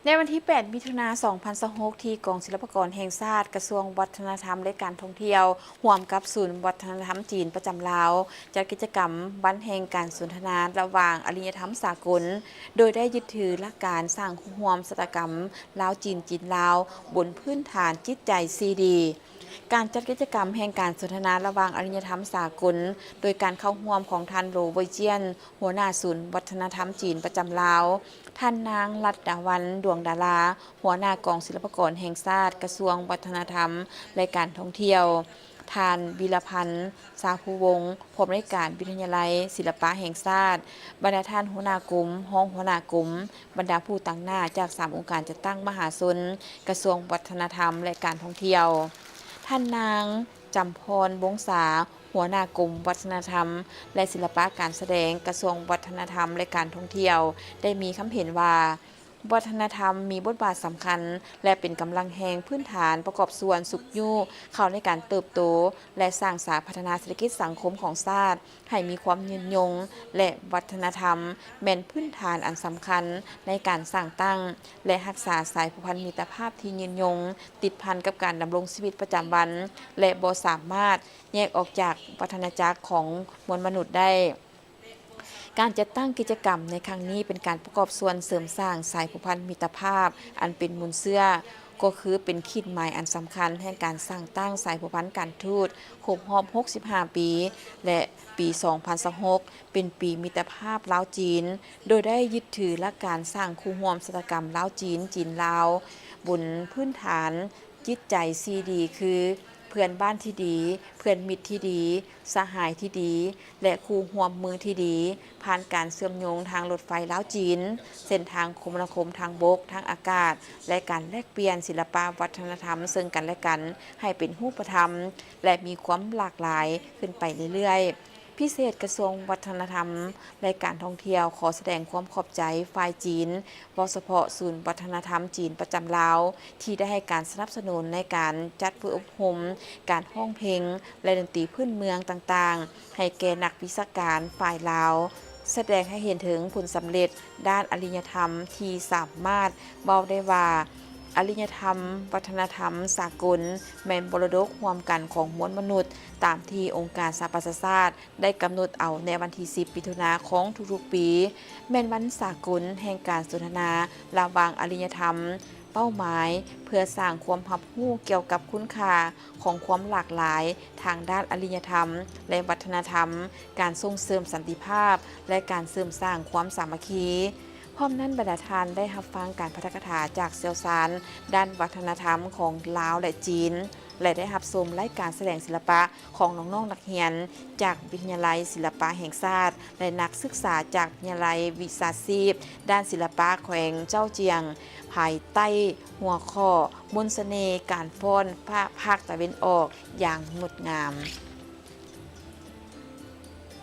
ໃນວັນທີແປດ ມິຖຸນາ ສອງພັນຊາວຫົກ ທີ່ກອງສິລະປາກອນແຫ່ງຊາດ, ກະຊວງວັດທະນະທຳ ແລະ ການທ່ອງທ່ຽວ ຮ່ວມກັບສູນວັດທະນະທຳຈີນປະຈຳລາວ ຈັດກິດຈະກຳວັນແຫ່ງການສົນທະນາລະຫວ່າງອາລິຍະທຳສາກົນ, ໂດຍໄດ້ຍຶດຖືຫຼັກການສ້າງຄູ່ຮ່ວມຊະຕາກຳລາວ-ຈີນ, ຈີນ-ລາວ ບົນພື້ນຖານຈິດໃຈສີ່ດີ. ການຈັດກິດຈະກຳແຫ່ງການສົນທະນາລະຫວ່າງອາລິຍະທຳສາກົນ ໂດຍການເຂົ້າຮ່ວມຂອງທ່ານ ໂລ ເວີຍຈຽນ ຫົວໜ້າສູນວັດທະນະທຳຈີນປະຈຳລາວ, ທ່ານນາງ ລັດດາວັນ ດວງດາລາ ຫົວໜ້າກອງສິລະປາກອນແຫ່ງຊາດ, ກະຊວງວັດທະນະທຳ ແລະ ການທ່ອງທ່ຽວ, ທ່ານ ວິລະພັນ ຊາພູວົງ ຜູ້ອຳນວຍການວິທະຍາໄລສິລະປະແຫ່ງຊາດ, ບັນດາທ່ານຫົວໜ້າກົມ, ຮອງຫົວໜ້າກົມ, ບັນດາຜູ້ຕາງໜ້າຈາກສາມອົງການຈັດຕັ້ງມະຫາຊົນ, ກະຊວງວັດທະນະທຳ ແລະ ການທ່ອງທ່ຽວ, ທ່ານນາງ ຈຳພອນ ວົງສາ ຫົວໜ້າກົມວັດທະນະທຳ ແລະ ສິລະປະການສະແດງ, ກະຊວງວັດທະນະທຳ ແລະ ການທ່ອງທ່ຽວ ໄດ້ມີຄຳເຫັນວ່າ ວັດທະນະທຳມີບົດບາດສຳຄັນ ແລະ ເປັນກຳລັງແຮງພື້ນຖານປະກອບສ່ວນຊຸກຍູ້ເຂົ້າໃນການເຕີບໂຕ ແລະ ສ້າງສາພັດທະນາເສດຖະກິດສັງຄົມຂອງຊາດ ໃຫ້ມີຄວາມຍືນຍົງ ແລະ ວັດທະນະທຳແມ່ນພື້ນຖານອັນສຳຄັນໃນການສ້າງຕັ້ງ ແລະ ຮັກສາສາຍຜູກພັນມິດຕະພາບທີ່ຍືນຍົງ ຕິດພັນກັບການດຳລົງຊີວິດປະຈຳວັນ ແລະ ບໍ່ສາມາດແຍກອອກຈາກວັດທະນະຈັກຂອງມວນມະນຸດໄດ້. ການຈັດຕັ້ງກິດຈະກຳໃນຄັ້ງນີ້ເປັນການປະກອບສ່ວນເສີມສ້າງສາຍຜູກພັນມິດຕະພາບອັນເປັນມູນເຊື້ອ, ກໍຄືເປັນຂີດໝາຍອັນສຳຄັນແຫ່ງການສ້າງຕັ້ງສາຍຜູກພັນການທູດຄົບຮອບຫົກສິບຫ້າປີ ແລະ ປີສອງພັນຊາວຫົກ ເປັນປີມິດຕະພາບລາວ-ຈີນ, ໂດຍໄດ້ຍຶດຖືຫຼັກການສ້າງຄູ່ຮ່ວມຊະຕາກຳລາວ-ຈີນ, ຈີນ-ລາວ ບົນພື້ນຖານຈິດໃຈສີ່ດີ ຄື ເພື່ອນບ້ານທີ່ດີ, ເພື່ອນມິດທີ່ດີ, ສະຫາຍທີ່ດີ ແລະ ຄູ່ຮ່ວມມືທີ່ດີ, ຜ່ານການເຊື່ອມໂຍງທາງລົດໄຟລາວ-ຈີນ, ເສັ້ນທາງຄົມມະນາຄົມທາງບົກ, ທາງອາກາດ ແລະ ການແລກປ່ຽນສິລະປະວັດທະນະທຳເຊິ່ງກັນແລະກັນໃຫ້ເປັນຮູບປະທຳ ແລະ ມີຄວາມຫຼາກຫຼາຍຂຶ້ນໄປເລື້ອຍໆ. ພິເສດ ກະຊວງວັດທະນະທຳ ແລະ ການທ່ອງທ່ຽວ ຂໍສະແດງຄວາມຂອບໃຈຝ່າຍຈີນ, ເວົ້າສະເພາະສູນວັດທະນະທຳຈີນປະຈຳລາວ ທີ່ໄດ້ໃຫ້ການສະໜັບສະໜູນໃນການຈັດຝຶກອົບຮົມ, ການຮ້ອງເພງ ແລະ ດົນຕີພື້ນເມືອງຕ່າງໆ ໃຫ້ແກ່ນັກວິຊາການຝ່າຍລາວ, ສະແດງໃຫ້ເຫັນເຖິງຜົນສຳເລັດດ້ານອາລິຍະທຳທີ່ສາມາດເວົ້າໄດ້ວ່າ ອາລິຍະທຳວັດທະນະທຳສາກົນແມ່ນມໍລະດົກຮ່ວມກັນຂອງມວນມະນຸດ, ຕາມທີ່ອົງການສະຫະປະຊາຊາດ ໄດ້ກຳນົດເອົາໃນວັນທີສິບ ມິຖຸນາຂອງທຸກໆປີ ແມ່ນວັນສາກົນແຫ່ງການສົນທະນາລະຫວ່າງອາລິຍະທຳ, ເປົ້າໝາຍເພື່ອສ້າງຄວາມຮັບຮູ້ກ່ຽວກັບຄຸນຄ່າຂອງຄວາມຫຼາກຫຼາຍທາງດ້ານອາລິຍະທຳ ແລະ ວັດທະນະທຳ, ການສົ່ງເສີມສັນຕິພາບ ແລະ ການເສີມສ້າງຄວາມສາມັກຄີ. ພ້ອມນັ້ນ, ບັນດາທ່ານໄດ້ຮັບຟັງການປາຖະກະຖາຈາກຊ່ຽວຊານດ້ານວັດທະນະທຳຂອງລາວ ແລະ ຈີນ ແລະ ໄດ້ຮັບຊົມລາຍການສະແດງສິລະປະ ຂອງນ້ອງໆນັກຮຽນຈາກວິທະຍາໄລສິລະປະແຫ່ງຊາດ ແລະ ນັກສຶກສາຈາກວິທະຍາໄລວິຊາຊີບດ້ານສິລະປະແຂວງເຈົ້າຈຽງ ພາຍໃຕ້ຫົວຂໍ້ ມົນສະເໜ່ການຟ້ອນພາກຕາເວັນອອກຢ່າງງົດງາມ.